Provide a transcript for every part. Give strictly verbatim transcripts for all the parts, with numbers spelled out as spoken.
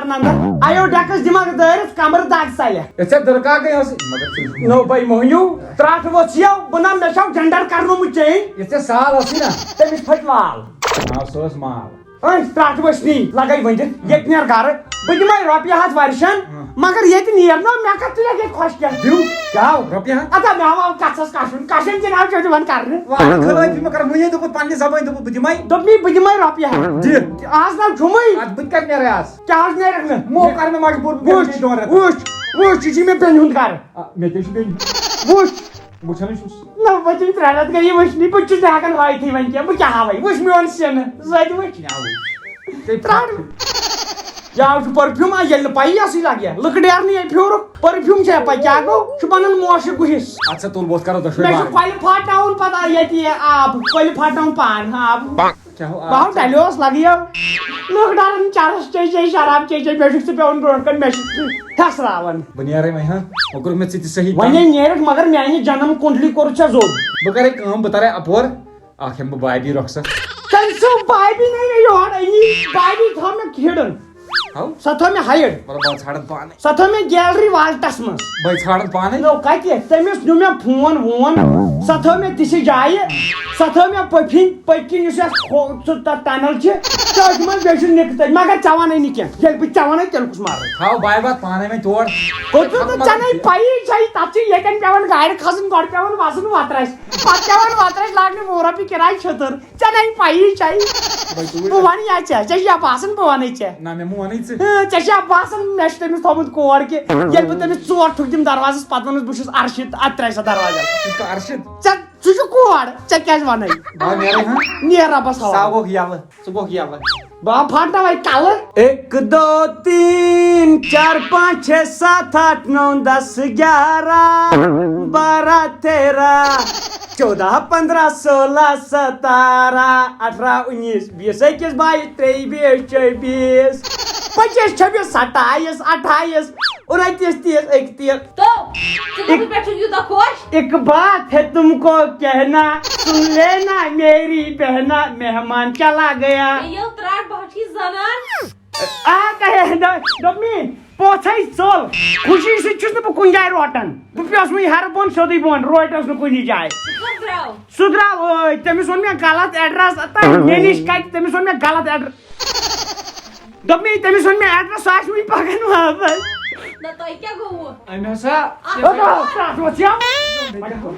نندر، آیو ڈیکس دِماغ دٲرِتھ، کمرٕ دگ ژلہِ۔ یہِ ژےٚ دٕرکاکٕے ٲسٕے، مگر ژٕ نو بھائی موہنیو، ترٛٹھ ؤژھ یو، بہٕ نہ مےٚ چھو جنڈر کرنومُت چینج۔ یہِ ژےٚ سال ٲسٕے نا۔ تٔمِس پھٹۍ وال۔ آ، سُہ اوس مال۔ أنۍ ترٛٹھ ؤژھ نی، لگے ؤنِتھ، ییٚتہِ نیر گرٕ۔ بہٕ دِمے رۄپیہِ ہتھ ورشن، ہاں۔ مگر ییٚتہِ نیر نہ، مےٚ کتھ تُلہِ ییٚتہِ خۄش کیٛاہ؟ دِیِو۔ کیٛاہ ہو؟ رۄپیہِ ہتھ؟ ادا مےٚ ہاو کتھس کشُن، کشُن تہِ نہ چھُ یِوان کرنہٕ۔ وارٕ خرٲبی مہ کر، وۄنۍ یے دوٚپُتھ پننہِ زبٲنۍ، دوٚپُتھ بہٕ دِمے۔ دوٚپ مےٚ، بہٕ دِمے رۄپیہِ ہتھ۔ دِ۔ آز نہ چھُمٕے۔ ادٕ بہٕ تہِ کتہِ نیرٕ آز؟ کیٛاہ حظ نیرکھ نہٕ؟ مو کر مےٚ مجبوٗر، بہٕ وٕچھ، دِمے دۄن رٮ۪تن۔ وٕچھ، وٕچھ، یہِ چھِ مےٚ بیٚنہِ ہُنٛد گرٕ۔ آ، مےٚ کیٛاہ چھُ بیٚنہِ؟ وٕچھ۔ وٕچھان چھُس۔ نہ، وۄنۍ چھِنہٕ ترٛےٚ رٮ۪تھ گٔیی وٕچھنٕے، بہٕ تہِ چھُس نہٕ ہٮ۪کان ہٲیتھٕے وۄنۍ کینٛہہ، بہٕ کیٛاہ ہاوَے؟ وٕچھ میون سِنہٕ، زٲتۍ وٕچھ۔ ترٛٹھ۔ یہِ حظ چھُ پٔرفیوٗم، آ، ییٚلہِ نہٕ پَیی آسٕے لَگہِ، لٔکٕر ڈیرنٕے یہِ پھیورُک۔ پٔرفیوٗم چھا پَے کیٛاہ گوٚو؟ چھُ بَنان موشہِ گُہِس۔ اَدٕ سا تُل، بہٕ اوس کَران دۄشوَے مےٚ چھُ بارٕ۔ کۄلہِ پھاٹناوُن پَتہٕ ییٚتہِ یہِ آب، کۄلہِ پھاٹناوُن پان، آب۔ کیٛاہ ہو بہٕ ہاو آب؟ ڈلیوس لگیو۔ لُکھ ڈران چرس چے چے، شراب چے چے، مےٚ چھُکھ ژٕ پٮ۪وان برونٛٹھ کَنہِ، مےٚ چھُکھ ژٕ ہٮ۪س راوان۔ بہٕ نیرے وۄنۍ، ہا؟ وۄنۍ کوٚرُکھ مےٚ ژٕ تہِ صحیح وۄنۍ کَتھ۔ ہے نیرکھ، مگر میانہِ جنم کنڈلی کوٚرُتھ ژےٚ زوٚد۔ بہٕ کرے کٲم، بہٕ ترے اپور، اکھ ہٮ۪مہٕ بہٕ بابی رۄخصت۔ تٔمۍ سٕنٛز بابی نَے مےٚ یور أنی، بابی تھٲو مےٚ hidden۔ ہاو؟ سۄ تھٲو مےٚ hide۔ مطلب، بہٕ ژھانڈن پانے۔ سۄ تھٲو مےٚ gallery wallet-س منٛز۔ بہٕ ژھانڈن پانے۔ نو کتہِ؟ تٔمِس نیوٗ مےٚ فون وون۔ سۄ تھٲو مےٚ تِژھِ جایہِ۔ سۄ تھٲو مےٚ پٔتھِنۍ، پٔتۍ کِنۍ یُس یتھ کھو-، سُہ تتھ tunnel چھِ، تٔتھۍ منٛز بیٚیہِ چھُ نِکہٕ تٔتھۍ۔ مگر ژےٚ ونے نہٕ کینٛہہ۔ ییٚلہِ بہٕ ژےٚ ونے، تیٚلہِ کُس مارٕ؟ تھاو بایہِ باتھ پانے وۄنۍ تور۔ کوٚت چھُ نہٕ ژےٚ نے پَیی چھےٚ، تتھ چھِ ییٚتٮ۪ن پٮ۪وان گاڑِ کھسُن، گۄڈٕ پٮ۪وان وسُن وترس، پتہٕ پٮ۪وان وترس لاگنہِ وُہ رۄپیہِ کِراے چھٔتٕر۔ ژےٚ نَے پَیی چھَے۔ بہٕ وَنہٕ یا ژےٚ، ژےٚ چھُ یا باسان بہٕ وَنَے ژےٚ۔ نہ، مےٚ مہٕ وَنٕے ژٕ۔ ہاں، ژےٚ چھُ یا باسان مےٚ چھُ تٔمِس تھوٚومُت کور کہِ ییٚلہِ بہٕ تٔمِس ژور ٹھُکھ دِمہٕ دروازَس، پَتہٕ وَنَس بہٕ چھُس اَرشِد، اَتھ ترٛایہِ سا دروازَس۔ ژٕ چھُکھ اَرشِد؟ ژےٚ، ژٕ چھُکھ کور، ژےٚ کیٛازِ وَنَے؟ بہٕ ہا نیرَے ہا۔ نیر رۄبَس حوالہٕ۔ سا گوٚکھ یَلہٕ، ژٕ گوٚکھ یَلہٕ۔ بہٕ ہا پھاٹناوَے کَلہٕ۔ ایک دو تین چار پانچ چھ سات آٹھ نو دس گیارہ بارہ تیرہ چودہ پندرہ سولہ ستارہ اٹھارہ انیس بیس اکیس بائیس تریس چوبیس پچیس چھبیس ستائیس اٹھائیس انتیس تیس اکتیس۔ تو، ژٕ کَمہِ پٮ۪ٹھ چھُکھ یوٗتاہ خۄش؟ ایک بات ہے تم کو کہنا، سن لینا میری بہنا، مہمان چلا گیا۔ مےٚ ییٚلہِ ترٛٹھ بہٕ ہا چھُس زنان۔ آ، کہے، دو-، دوٚپ مےٚ، پوٚژھ ہے ژوٚل۔ خوشی سۭتۍ چھُس نہٕ بہٕ کُنہِ جایہِ روٹان۔ بہٕ پیوس وۄنۍ ہیرٕ بۄن سیوٚدُے بۄن، روٹس نہٕ کُنہِ جایہِ۔ سُہ کوٚت درٛاو؟ سُہ درٛاو ٲدۍ۔ تٔمِس ووٚن مےٚ غلط ایڈرس۔ تہٕ مےٚ نِش کتہِ؟ تٔمِس ووٚن مےٚ غلط ایڈرس۔ دوٚپ مےٚ، تٔمِس ووٚن مےٚ ایڈرس، سُہ آسہِ وٕنہِ پکان واپس۔ نہ، تۄہہِ کیٛاہ گوٚوٕ؟ أمۍ ہسا، اَتھ اوٚتھ آو ترٛٹھ وَژھ یَو۔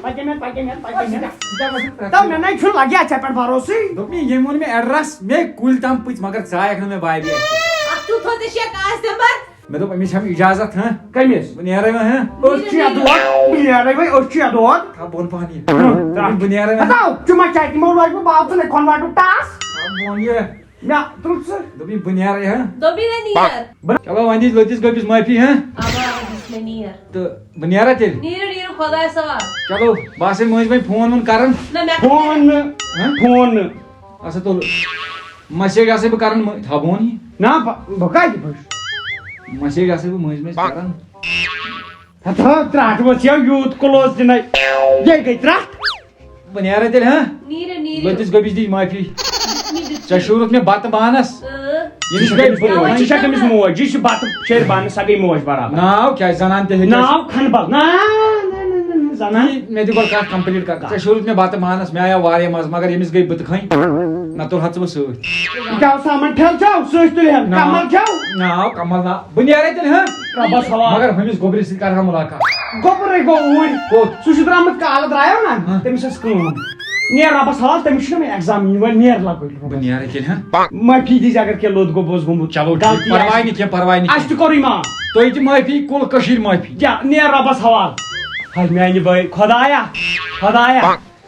پَکہِ مےٚ، پَکہِ مےٚ، پَکہِ مےٚ۔ تَو مےٚ نَے چھُنہٕ لَگہِ ہا ژےٚ پٮ۪ٹھ بھروسٕے۔ دوٚپمَے، ییٚمۍ ووٚن مےٚ ایڈرَس، مےٚ کُلۍ تام پٔژھۍ، مگر ژٕ آیَکھ نہٕ مےٚ بابی اَتھِ۔ اَتھ کیُتھ تھوٚو ژےٚ شیخ آز تَمہِ پَتہٕ؟ مےٚ دوٚپ، أمِس چھَم اِجازت، ہہ؟ کٔمِس؟ بہٕ نیرَے وۄنۍ، ہہ؟ أسۍ چھِ یَتھ دور، بہٕ نیرَے وۄنۍ، أسۍ چھِ یَتھ دور۔ تھاو بۄن پَہَن یہِ۔ ہُم، ترٛٹھ۔ بہٕ نیرَے وۄنۍ۔ ہَتاو، ژٕ ما چھَکھ یِمو لٲجمٕژ باو ژٕ نے کھۄنہٕ واٹُک ٹاس؟ تھاو بۄن یہِ۔ مےٚ تُل ژٕ۔ دوٚپُے بہٕ نیرَے، ہہ؟ دوٚپُے نہ نیر۔ بہٕ چلو وۄنۍ دِژ لٔتِس گٔبِس معٲفی، ہہ؟ اَوا، اَوا، دِژ مےٚ نیر۔ تہٕ بہٕ نیرا تیٚلہِ؟ نیٖرِو، نیٖرِو، خۄدایَس حوالہٕ۔ چلو، بہٕ آسَے مٔنٛزۍ مٔنٛزۍ فون وون کَران۔ نہ، مےٚ فون نہٕ، ہہ؟ فون نہٕ۔ اَسا تُل، مسیج آسَے بہٕ کَران مٔ-، تھاو بہٕ وَنہٕ یہِ۔ نہ، بہٕ، بہٕ کَتہِ بہٕ؟ مسیج آسَے بہٕ مٔنٛزۍ مٔنٛزۍ کَران۔ ہتہٕ ہا، ترٛٹھ ؤژھ یَو یوٗت close دِنے۔ یے گٔے ترٛٹھ۔ بہٕ نیرے تیٚلہِ، ہاں؟ نیٖرِو، نیٖرِو۔ لٔتِس گوٚبِس دِچ معٲفی۔ مےٚ دیُت ژےٚ شوٗرُتھ مےٚ بتہٕ بانس۔ اۭں۔ ییٚمِس گٔے، ژٕ چھَکھ أمِس موج، ژٕ چھَکھ أمِس موج، یہِ چھِ بتہٕ شیرِ بانہٕ، سۄ گٔے موج برابر۔ ناو کیٛاہ؟ زنان تہِ ہیٚکہِ ناو کھنبل۔ نہ، نہ، نہ، نہ، نہ، زنان۔ یہِ مےٚ دِ گۄڈٕ کَتھ complete کَر۔ ژےٚ شوٗرُتھ مےٚ بتہٕ بانس، مےٚ آیو واریاہ مَزٕ، مگر ییٚمِس گٔے بٕتہٕ کھٔنۍ، نہ تُلہٕ ہا ژٕ بہٕ سۭتۍ۔ یہِ کیٛاہ اوس سامان؟ ٹھٮ۪ل چھَو؟ سۭتۍ تُلہِ ہن۔ نہ۔ کمل چھَو؟ نہ، کمل نہ۔ بہٕ نیرے تیٚلہِ، ہاں؟ رۄبس حوالہٕ۔ مگر ہُمِس گوٚبرِس سۭتۍ کرٕ ہا مُلاقات۔ گوٚبرٕے گوٚو اوٗرۍ۔ کوٚت؟ سُہ چھُ درٛامُت کالہٕ درٛایو نا، ہاں۔ تٔمِس ٲس کٲم۔ نیر رۄبس حوالہٕ، تٔمِس چھُنہٕ وۄنۍ exam یِنۍ، وۄنۍ نیر لۄکُٹ رۄبس۔ بہٕ نیرے تیٚلہِ، ہاں؟ معٲفی دِژ اگر کینٛہہ لوٚت گوٚب اوس گوٚمُت۔ چلو، غلطی پرواے آسہِ۔ نہٕ کینٛہہ، پرواے نہٕ اَسہِ کینٛہہ۔ تہِ کوٚرُے معاف۔ تُہۍ تہِ معٲفی، کُل کٔشیٖر معٲفی۔ کیٛاہ؟ نیر رۄبس حوالہٕ۔ ہاے میانہِ بٲے، خۄدایا، خۄدایا۔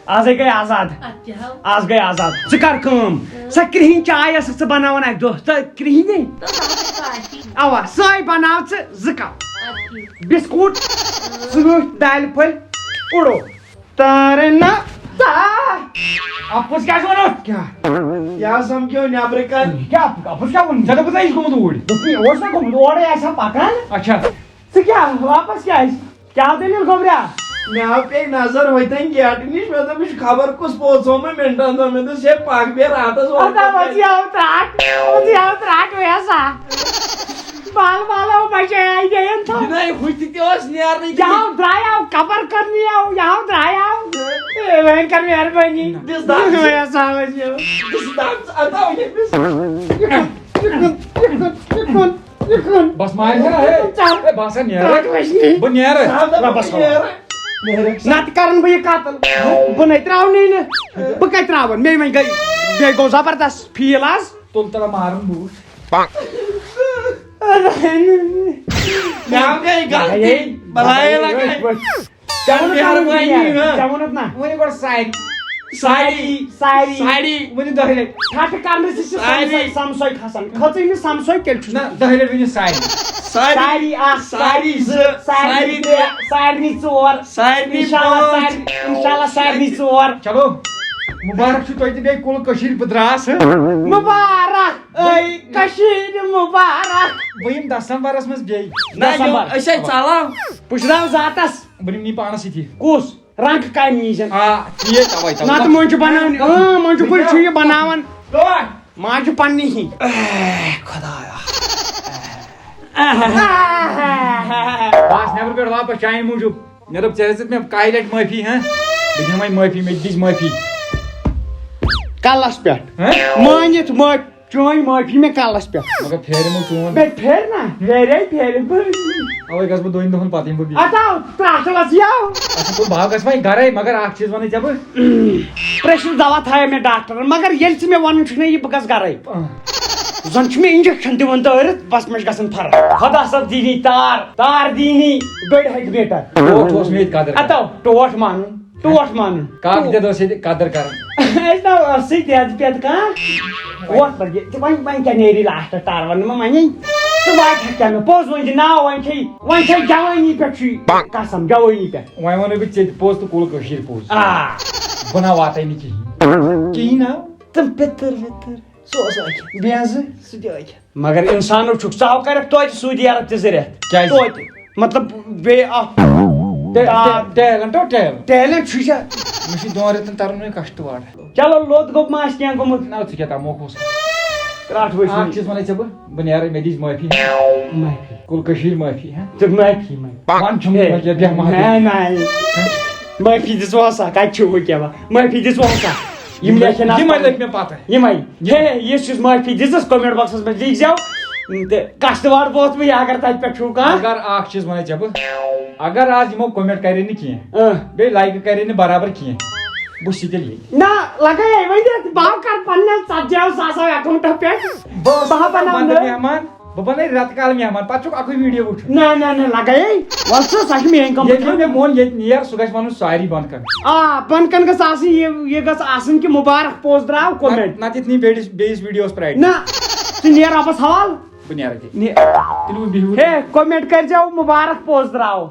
آزے گٔے آزاد۔ اَدٕ کیٛاہ ہو؟ آز گٔے آزاد۔ ژٕ کر کٲم۔ سۄ کرٛہِنۍ چاے ٲسٕکھ ژٕ بناوان اکہِ دۄہ۔ تہٕ کرٛہِنۍ؟ تہٕ سۄ ٲسٕکھ کافی۔ اوا، سۄے بناو ژٕ زٕ کپ۔ اَدٕ کیٛاہ؟ بسکوٹ، سۭتۍ دالہِ پھٔلۍ، اُڑو۔ تارے نہ۔ تا۔ اپُز کیٛاہ چھُ وَنان؟ کیٛاہ؟ کیٛاہ سمکھیو نیٚبرٕ کَنہِ؟ کیٛاہ اپُز کیٛاہ ووٚن؟ ژےٚ دوٚپُتھ نہ یہِ چھُ گوٚمُت اوٗرۍ۔ دوٚپُے، اوس نہ گوٚمُت، اورَے آسہِ ہا پَکان۔ اچھا۔ ژٕ کیٛاہ واپس کیٛازِ؟ کیٛاہ دٔلیٖل گوٚبریا؟ مےٚ آو پیٚیہِ نظر ہوٚتٮ۪ن گیٹہٕ نِش، مےٚ دوٚپ، یہِ چھُ خبر کُس پوٚژھ آو مےٚ مِنٹَن دۄن۔ مےٚ دوٚپ، ہے، پَکھ بیٚہہ راتَس ہوٚتٮ۪ن۔ ہتا وۄنۍ آو ترٛٹھ، وۄنۍ آو ترٛٹھ، وۄنۍ ہسا۔ اچھا، آئی گٔیَن تھو۔ جناب، ہُہ تہِ تہِ اوس نیرنٕے۔ یہِ ہاو درٛایاو، قبر کرنہِ آو، یہِ ہاو درٛایاو۔ اے، وۄنۍ کر مہربٲنی۔ دِس دَب۔ وۄنۍ ہسا وۄنۍ یہِ۔ دِس دَب، اَتھ آو ییٚمِس۔ یہِ کُن، یہِ کُن، یہِ کُن، یہِ کُن، یہِ کُن۔ بس مارِ ہا، ہے۔ ژٕ اَتھ، ہے، بہٕ ہسا نیرٕ۔ ژٕ اَتھ وٕچھ نہٕ۔ بہٕ نیرٕ۔ ژٕ اَتھ نہ، بس نیرٕ۔ نتہٕ کرن بہٕ یہِ قتل۔ بہٕ نے ترٛاونٕے نہٕ۔ بہٕ کتہِ ترٛاوَن؟ مےٚ وۄنۍ گٔے، مےٚ گوٚو زبردست فیٖل آز۔ تُل تَلہٕ مارُن بوٗٹھ۔ مےٚ آو گٔے غلطی۔ ہے، بلاے لگے۔ ژےٚ ووٚنُتھ نا وۄنۍ مہربٲنی، کِہیٖنۍ۔ ہاں۔ ژےٚ ووٚنُتھ نا۔ ؤنِو گۄڈٕ سارِ۔ ساری۔ ساری۔ ساری۔ ؤنِو دَہہِ لَٹہِ۔ ٹھٹہٕ کرنہٕ سۭتۍ چھِ ساری۔ سمسوے، سمسوے کھسان۔ کھٔژٕے نہٕ سمسوے، تیٚلہِ چھُنہٕ۔ نہ، دَہہِ لَٹہِ ؤنِو ساری۔ ساری اکھ، ساری ساری زٕ، زٕ، ساری ساری ترٛےٚ، ترٛےٚ۔ سارنٕے ژور۔ سارنٕے انشاءاللہ پانٛژھ۔ سارنٕے، انشاءاللہ سارنٕے ژور۔ چلو، مُبارک چھُ تۄہہِ تہِ بیٚیہِ کُل کٔشیٖرِ بہٕ درٛاس۔ مُبارک، اے کٔشیٖرِ مُبارک۔ بہٕ یِمہٕ دسمبرس منٛز بیٚیہِ۔ نہ، یِم دسمبر۔ أسۍ ہے ژلان۔ بہٕ چھُس دَپان ذاتس۔ بہٕ نِمہٕ یہِ پانس سۭتی۔ کُس؟ رنٛگ کامہِ یی زن۔ آ، تی ہے، توے، توے۔ نتہٕ مۄنٛجہِ بناونہِ۔ اۭں، مۄنٛجہِ کُلۍ چھُ یہِ بناوان۔ کٕہٲٹھ۔ ماجہِ پننہِ ہی۔ اے، خدایا۔ بہٕ آس نٮ۪برٕ پٮ۪ٹھ واپس چانہِ موٗجوٗب۔ مےٚ دوٚپ، ژےٚ ہیٚژٕتھ مےٚ کاہہِ لٹہِ معٲفی، ہہ؟ بہٕ دِمے معٲفی، مےٚ تہِ دِژ معٲفی۔ کلس پٮ۪ٹھ۔ ہہ؟ مٲنِتھ معٲفی، چٲنۍ معٲفی مےٚ کلس پٮ۪ٹھ۔ مگر پھیرِ مےٚ چون۔ مےٚ پھیرِ نا، پھیرے، پھیرِ بہٕ۔ اوے گژھٕ بہٕ دۄن دۄہن پتہٕ یِمہٕ بہٕ بیٚیہِ۔ اتھ آو ترٛٹھ لژھ یاو۔ اچھا، تُل، بہٕ ہا گژھٕ وۄنۍ گرے، مگر اکھ چیٖز ونے ژےٚ بہٕ۔ پریشرُک دوا تھایو مےٚ ڈاکٹرن، مگر ییٚلہِ ژٕ مےٚ ونان چھُکھ نا یہِ بہٕ گژھٕ گرے۔ آ۔ زن چھُ مےٚ انجیکشن دِوان دٲرِتھ، بس مےٚ چھِ گژھان فرق۔ خۄدا صٲب دِنی تار، تار دِنی ڈوٚڈ ہتہِ میٖٹر۔ ٹوٹھ اوس مےٚ ییٚتہِ قدر کران۔ اتو، ٹوٹھ مانُن، ٹوٹھ مانُن۔ کاک تہِ اوس ییٚتہِ قدر کران۔ أسۍ نا ٲسٕے دٮ۪د پٮ۪د کانٛہہ۔ وۄتھ پتہٕ یہِ، تہٕ وۄنۍ، وۄنۍ کیٛاہ نیری لاسٹس ٹاروَن نہٕ مہ وَنے؟ ژٕ واتہِ ہا کیٛاہ مےٚ؟ پوٚز ؤنۍ زِ ناو وۄنۍ چھے، وۄنۍ چھے جوٲنی پٮ۪ٹھ چھُے۔ قسم، جوٲنی پٮ۪ٹھ۔ وۄنۍ وَنَے بہٕ ژےٚ تہِ پوٚز تہٕ کُل کٔشیٖر پوٚز۔ آ۔ بہٕ نا واتَے نہٕ کِہیٖنۍ۔ کِہیٖنۍ نا؟ تِم پِتٕر وِتٕر۔ سُہ اوس اکھ۔ بیٚیہِ حظ سُہ تہِ اکھ۔ مگر انسانو چھُکھ، ژاو کرکھ توتہِ سعودی عرب تہِ زٕ رٮ۪تھ۔ کیٛازِ؟ توتہِ۔ مطلب، بیٚیہِ اکھ ٹے-، آ۔ ٹے-، ٹیلنٹ او ٹیلنٹ۔ ٹیلنٹ چھُے ژےٚ۔ مےٚ چھُ دۄن رٮ۪تن ترُن وۄنۍ کشتواڑ۔ چلو، لوٚت گوٚب ما آسہِ کینٛہہ گوٚمُت؟ نہ، ژٕ کیٛاہ تاموکھ اوس۔ ترٛٹھ وٕچھ اکھ مےٚ۔ چیٖز وَنے ژےٚ بہٕ، بہٕ نیرٕ، مےٚ دِژ معٲفی۔ معٲفی۔ کُل کٔشیٖر معٲفی، ہہ؟ تہٕ معٲفی، معٲفی۔ وَن چھُم ہے، وۄنۍ کیٛاہ، بیٚہہ مَہ ہَٹھ۔ ہے، نہ، ہے۔ معٲفی دِژ وۄنۍ سا، کَتہِ چھُ وۄنۍ کیٛاہ وۄنۍ؟ معٲفی دِژ وۄنۍ سا۔ یِم لیکھن اَتھ یِمَے پَتہٕ۔ لٔگۍ مےٚ پَتہ۔ یِمَے۔ ہے، یُس یُس معٲفی دِژٕس، comment boxس منٛز لیٖکھ زیو۔ تہٕ کشتواڑ ووت مےٚ یہِ، اگر تَتہِ پٮ۪ٹھ چھُو کانٛہہ۔ مگر اکھ چیٖز وَنے ژےٚ بہٕ، اگر آز یِمو comment کَرے نہٕ کینٛہہ، اۭں۔ بیٚیہِ like کَرے نہٕ برابر کینٛہہ، بہٕ چھُس تیٚلہِ ییٚتہِ۔ نہ، لگے ہے وۄنۍ دِتھ، بہٕ ہا کَرٕ پننٮ۪ن ژتجی ہو ساسو accountو پٮ۪ٹھ۔ بہٕ اوسُس بہٕ ہا بناوٕ بنٛدٕ نہٕ۔ مہمان، بہٕ بنٲے رٮ۪تہٕ کالہٕ مہمان، پتہٕ چھُکھ اَکُے video وٕچھُن۔ نہ، نہ، نہ، لگے ہے۔ وَلہٕ ژٕ، سۄ چھِ میٛٲنۍ کٲم۔ ییٚلہِ وۄنۍ مےٚ مون، ییٚتہِ نیر، سُہ گژھِ وَنُن ساری بۄنہٕ کَنہِ۔ آ، بۄنہٕ کَنہِ گٔژھ آسٕنۍ یہِ، یہِ گٔژھ آسٕنۍ کہِ مُبارک پوسٹ درٛاو comment۔ نہ، نَتہٕ یِتھ نہٕ بیٚیِس، بیٚیِس videoس پرٛارِ۔ نہ، ژٕ نیر رۄبَس حوالہٕ۔ بہٕ نیرٕ تیٚلہِ۔ نیر۔ تیٚلہِ وۄنۍ بِہِو۔ ہے، comment کٔرۍزیو مُبارک پوسٹ درٛاو۔